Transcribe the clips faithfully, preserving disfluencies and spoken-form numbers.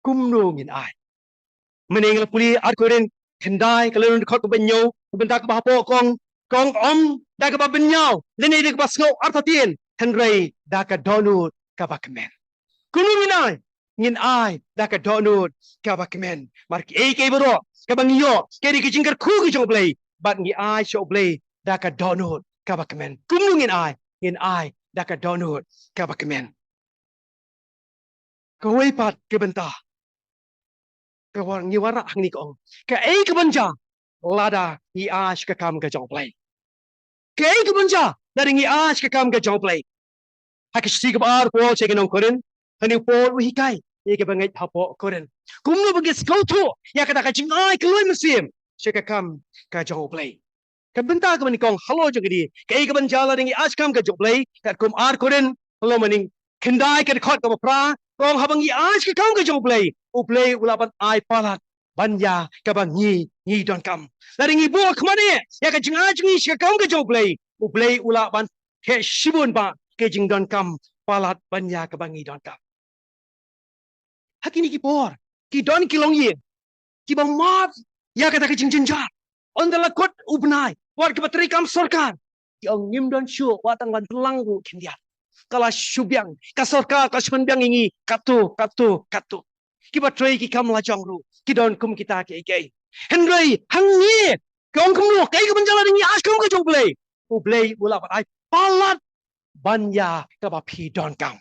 Kumno ngin ai? Mynne ngi la pule Ar Korinth khyndai, ka lynnong dkhot kaba hynñiew, ka bynta kaba hapoh ka ong, ka ong, ym da kaba bynñiaw lane da kaba sngew artatien, hynrei da ka dohnud kaba kmen. Kumno ngin ai? Ngin ai da ka dohnud kaba kmen. Namar kiei kiei baroh kaba ngi ïoh, ka dei ka jingkyrkhu ka jong U Blei, bad ngi ai sha U Blei da ka dohnud kaba kmen. Kumno ngin ai? Ngin ai da ka dohnud kaba kmen. Kawei pat ka bynta ka wan, ngi wanrah hangne, ka ong, kaei kaban jia lada ngi ai sha ka kam ka jong U Blei? Kaei kaban jia lada ngi ai sha ka kam ka jong U Blei? Ha ka shithi kaba ar Paul sha ki nong Korinth, hangne u Paul u hikai ïa kiba ngeit hapoh Korinth kumno ba ngin sngewthuh ïa kata ka jingai khlaiñ mynsiem sha ka kam ka jong U Blei. Ka bynta kaba nyngkong halor jong kane, kaei kaban jia lada ngi ai sha ka kam ka jong U Blei, katkum Ar Korinth, halor mynne, khyndai, ka dkhot kaba phra, ka ong, haba ngi ai sha ka kam ka jong U Blei, U Blei u lah ban ai palat ban ïa kaba ngi, ngi donkam. Lada ngi buh khmat ïa ka jingai jong ngi sha ka kam ka jong U Blei, U Blei u lah ban heh shibun ba ka jingdonkam palat ban ïa kaba ngi donkam. Ha kine ki por ki don ki longïing kiba mad ïa kata ka jingjynjar. Ynda la kut u bnai, wat kiba trei kam sorkar, ki ong, ngim don shuh, wat tang ban pynlang ruh khyndiat. Ka la shu biang, ka sorkar ka shu pynbiang ïa ngi katto katto katto. Kiba trei ki kam lajong ruh ki don kum kita kiei kiei. Hynrei hangne ka ong kumno, kaei kaban jia lada ngi ai sha ka kam ka jong U Blei? U Blei u lah ban ai palat ban ïa kaba phi donkam.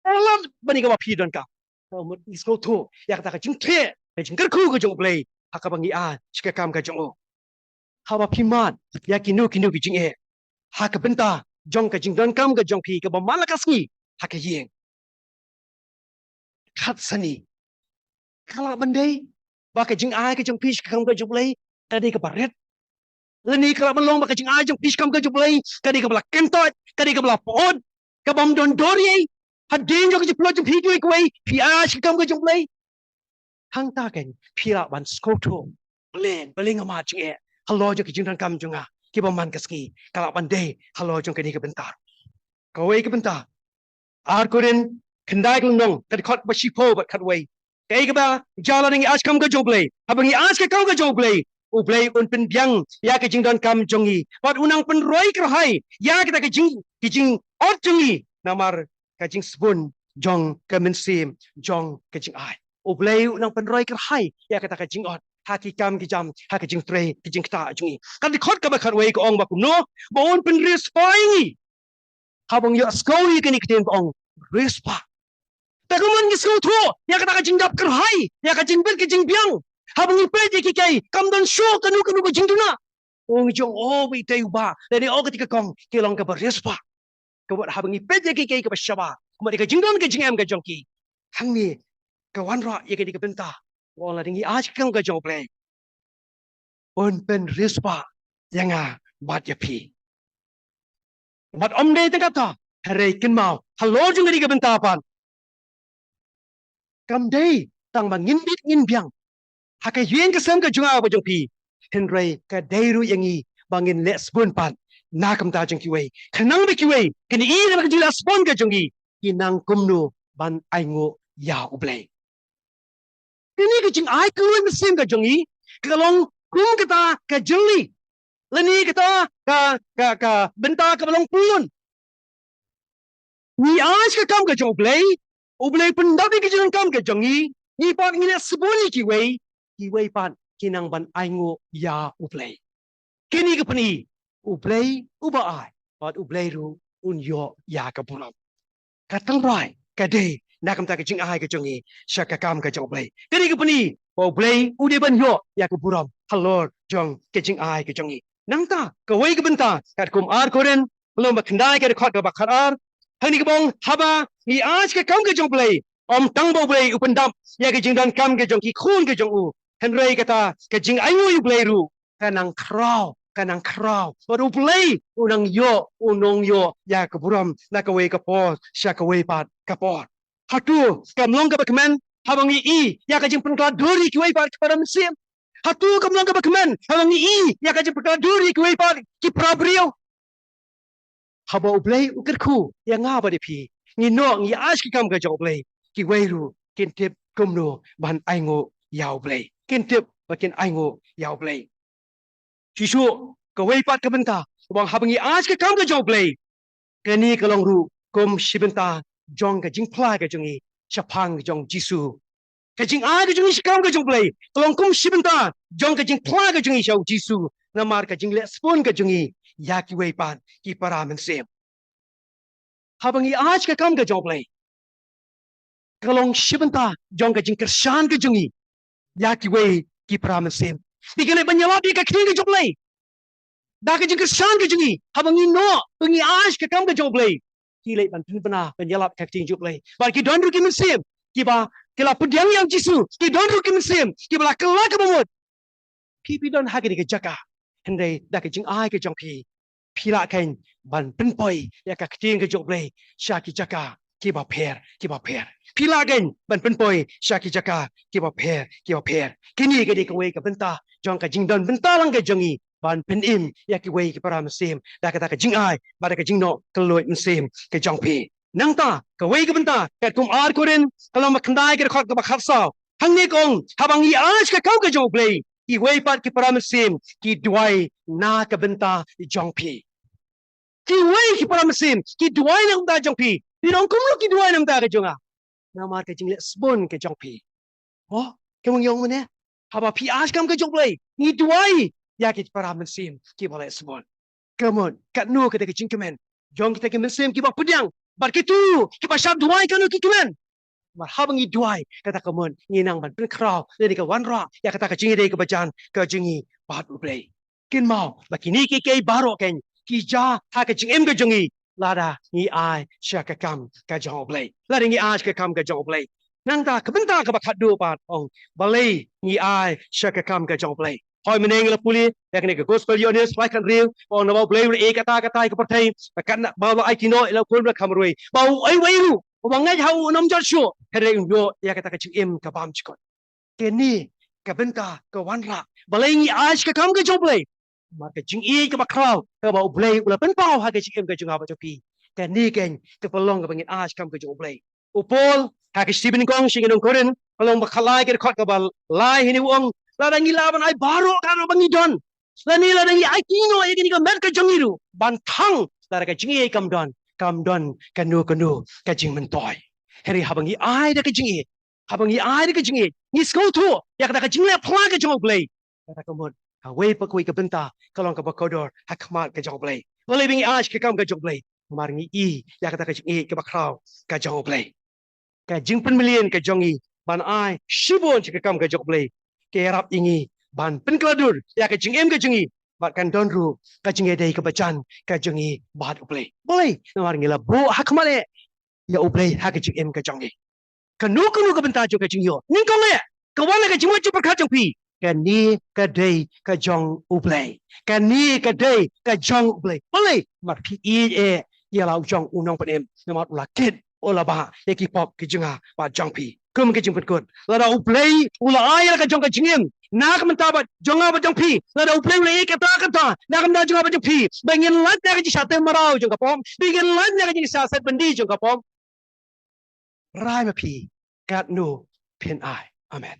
Palat ban ïa kaba phi donkam. Ka mut ngi sngewthuh ïa kata ka jingthiah, ka jingkyrkhu ka jong U Blei ha kaba ngi ai sha ka kam ka jong U. Haba phi mad ïa kino kino ki jingeh ha ka bynta jong ka jingdonkam ka jong phi kaba man la ka sngi ha ka ïing, khatsan, ka lah ban dei ba ka jingai ka jong phi sha ka kam ka jong U Blei ka dei kaba rit. Lane ka lah ban long ba ka jingai jong phi sha ka kam ka jong U Blei ka dei kaba la kyntait, ka dei kaba la pyut, kabym don dor ei ei. Hadien jong ka jingpynlut jong phi kiwei kiwei, phi ai sha ka kam ka jong U Blei. Hangta keiñ phi lah ban sngewthuh, balei, balei nga mad jingeh halor jong ki jingdonkam jong nga kiba man ka sngi, ka lah ban dei halor jong kane ka bynta. Kawei ka bynta, Ar Korinth khyndai, ka lynnong, ka dkhot ba shiphew bad khatwei. Kaei kaba jia lada ngi ai sha ka kam ka jong U Blei? Haba ngi ai sha ka kam ka jong U Blei, U Blei un pynbiang ïa ka jingdonkam jong ngi bad un nang pynroi kyrhai ïa kita ki jing, ki jingot jong ngi namar ka jingsbun jong ka mynsiem jong ka jingai. U Blei un nang pynroi kyrhai ïa kata ka jingot ha ki kam ki jam, ha ka jingtrei, ka jingktah jong ngi. Ka dkhot kaba khatwei ka ong ba kumno? Ba un pynriewspah ïa ngi. Haba ngi ïohsngew ïa kane ka ktien ba ong riewspah, te kumno ngi sngewthuh ïa kata ka jingdap kyrhai, ïa ka jingbit ka jingbiang? Haba ngi peit ïa kiei kiei, kam don shuh kano kano ka jingduna. Ong jong, o, ba itei u bah lane o, kata ka kong ki long kaba riewspah. Ka mut haba ngi peit ïa kiei kiei kaba shabar, ka mut ïa ka jingdon ka jingem ka jong ki. Hangne ka wanrah ïa kane ka bynta, ba lada ngi ai sha ka kam ka jong U Blei, un pynriewspah ïa nga bad ïa phi. Bad ym dei tang kata, hynrei kynmaw, halor jong kane ka bynta pat, kam dei tang ba ngin bit ngin biang ha ka ïing ka sem ka jong nga bad jong phi, hynrei ka dei ruh ïa ngi ba ngin leh sbun pat na ka bynta jong kiwei, khnang ba kiwei kin ïohi na ka jingleh sbun ka jong ngi, ki nang kumno ban ainguh ïa U Blei. Kane ka jingai khlaiñ mynsiem ka jong ngi ka long kum kata ka jingli, lane kata ka, ka, ka bynta kaba long pyllun. Ngi ai sha ka kam ka jong U Blei, U Blei pyndap ïa ka jingdonkam ka jong ngi, ngi pat ngi leh sbun ïa kiwei, kiwei pat ki nang ban ainguh ïa U Blei. Kine ki pyni, U Blei uba ai bad U Blei ruh un ïoh ïa ka burom. Ka tynrai ka dei na ka bynta ka jingai ka jong ngi sha ka kam ka jong U Blei. Kine ki pyni ba U Blei u dei ban ïoh ïa ka burom halor jong ka jingai ka jong ngi. Nangta kawei ka bynta, katkum Ar Korinth lynnong ba khyndai, ka dkhot kaba khatar, hangne ka ong, haba ngi ai sha ka kam ka jong U Blei, ym tang ba U Blei u pyndap ïa ka jingdonkam ka jong ki khun ka jong u, hynrei kata ka jingainguh ïa U Blei ruh ka nang khraw, ka nang khraw. Bad U Blei u nang ïoh, u nang ïoh ïa ka burom na kawei ka por sha kawei pat ka por. Hato kam long kaba kmen haba ngi ïohi ïa ka jingpynkylla dur ïa kiwei pat ki para mynsiem? Hato kam long kaba kmen haba ngi ïohi ïa ka jingpynkylla dur ïa kiwei pat ki para briew? Haba U Blei u kyrkhu ïa nga bad ïa phi, ngi noh ngi ai sha ka kam ka jong U Blei, kiwei ruh kin tip kumno ban ainguh ïa U Blei. Kin tip ba kin ainguh ïa U Blei. Shisha kawei pat ka bynta, ba haba ngi ai ka kam ka jong U Blei, kane ka long ruh kum shi bynta jong ka jingphla ka jong ngi shaphang ka jong Jisu. Ka jingai ka jong ngi sha ka kam ka jong U Blei ka long kum shi bynta jong ka jingphla ka jong ngi sha U Jisu, namar ka jingleh sbun ka jong ngi ïa kiwei pat ki para mynsiem. Haba ngi ai ka kam ka jong U Blei, ka long shi bynta jong ka jingkyrshan ka jong ngi ïa kiwei ki para mynsiem. Ngi kane ban ïalap ïa ka ktien ka jong U Blei da ka jingkyrshan ka jong ngi. Haba ngi noh, ba ngi ai ka kam ka jong U Blei, ki leit ban pynbna, ban ïalap ka ktien jong U Blei. Bad ki don ruh ki mynsiem kiba, ki la pdiang ïa U Jisu, ki don ruh ki mynsiem kiba la kylla kaba mut. Phi, phi don ha kane ka jaka, hynrei da ka jingai ka jong phi, phi lah kein ban pynpoi ïa ka ktien ka jong U Blei sha ki jaka kiba pher, kiba pher. Phi lah kein ban pynpoi sha ki jaka kiba pher, kiba pher. Kine ka dei kawei ka bynta jong ka jingdon bynta lang ka jong ngi, ban pynim ïa kiwei ki para mynsiem da kata ka jingai bad da ka jingnoh kylluid mynsiem ka jong phi. Nangta kawei ka bynta, katkum Ar Korinth ka lynnong ba khyndai ka dkhot kaba khatsaw, hangne ka ong, haba ngi ai ka kam ka jong U Blei, kiwei pat ki para mynsiem ki duwai na ka bynta jong phi. Kiwei ki para mynsiem ki duwai na ka bynta jong phi. Phi ong, kumno ki duwai na ka bynta ka jong nga? Namar ka jingleh sbun ka jong phi. Oh, ka mut ngi ong mynne, haba phi ai ka kam ka jong U Blei, ngi duwai ïa ki para mynsiem kiba leh sbun. Ka mut, katno kata ka jingkmen jong kita ki mynsiem kiba pdiang bad kito kiba shah duwai, katno ki kmen. Namar haba ngi duwai, kata ka mut ngi nang ban pynkhraw lane ka wanrah ïa kata ka jingïadei kaba jan ka jong ngi bad U Blei. Kynmaw ba kine kiei kiei baroh kein ki jia ha ka jingim ka jong ngi lada ngi ai sha ka kam ka jong U Blei. Lada ngi ai sha ka kam ka jong U Blei. Nangta ka bynta kaba khatduh pat, ong, balei ngi ai sha ka kam ka jong U Blei. Hooid, mynne ngi la pule ïa kane ka Gospel Ïoannis lai khathynriew, ong, naba U Blei u la ïeit katta katta ïa ka pyrthei, ba katba u la aiti noh ïa la u khun ba la kham rwai, ba uei uei ruh uba ngeit ha u un ym jot shuh, hynrei un ïoh ïa kata ka jingim ka bymjukut. Kane ka bynta ka wanrah, balei ngi ai sha ka kam ka jong U Blei. Namar ka jingïeit kaba khraw kaba U Blei u la pynpaw ha ka jingim ka jong nga bad jong phi, kane kein ka pynlong kaba ngin ai sha ka kam ka jong U Blei. U Paul ha ka shithi ba nyngkong sha ki nong Korinth, ka lynnong ba khatlai ka dkhot kaba lai, hangne u ong, lada ngi lah ban ai baroh, baroh ba ngi don, lane lada ngi aiti noh ïa kane ka met ka jong ngi ruh ban thang, lada ka jingïeit kam don, kam don kano kano ka jingmyntoi. Hynrei haba ngi ai da ka jingïeit, haba ngi ai da ka jingïeit, ngi sngewthuh ïa kata ka jingleh phla ka jong U Blei, kata ka mut kawei pa kawei ka bynta ka long kaba kordor ha khmat ka jong U Blei. Balei ba ngi ai sha ka kam ka jong U Blei? Namar ngi i ïa kata ka jingïeit kaba khraw ka jong U Blei. Ka jingpynmlien ka jong ngi ban ai shibun sha ka kam ka jong U Blei ka ïarap ïa ngi ban pynkylla dur ïa ka jingim ka jong ngi, bad kan don ruh ka jingïadei kaba jan ka jong ngi bad U Blei. Balei? Namar ngi la buh ha khmat eh ïa U Blei ha ka jingim ka jong ngi. Kano kano ka bynta jong ka jingïoh, nyngkong eh, ka wan na ka jingmut jingpyrkhat jong phi, kane ka dei ka jong U Blei. Kane ka dei ka jong U Blei. Balei? Namar phi ïeit eh ïa la u jong u nongpynim, namar u la kit, u la bah ïa ki pop ki jong nga bad jong phi. Kum ka jingpynkut, lada U Blei u la ai ïa la ka jong ka jingim na ka bynta bad jong nga bad jong phi, lada U Blei u la ïeit katta katta na ka bynta jong nga bad jong phi, ba ngin lait na ka jingshah teh mraw jong ka pop, ba ngin lait na ka jingshah set byndi jong ka pop, rai ma phi katno phin ai. Amen.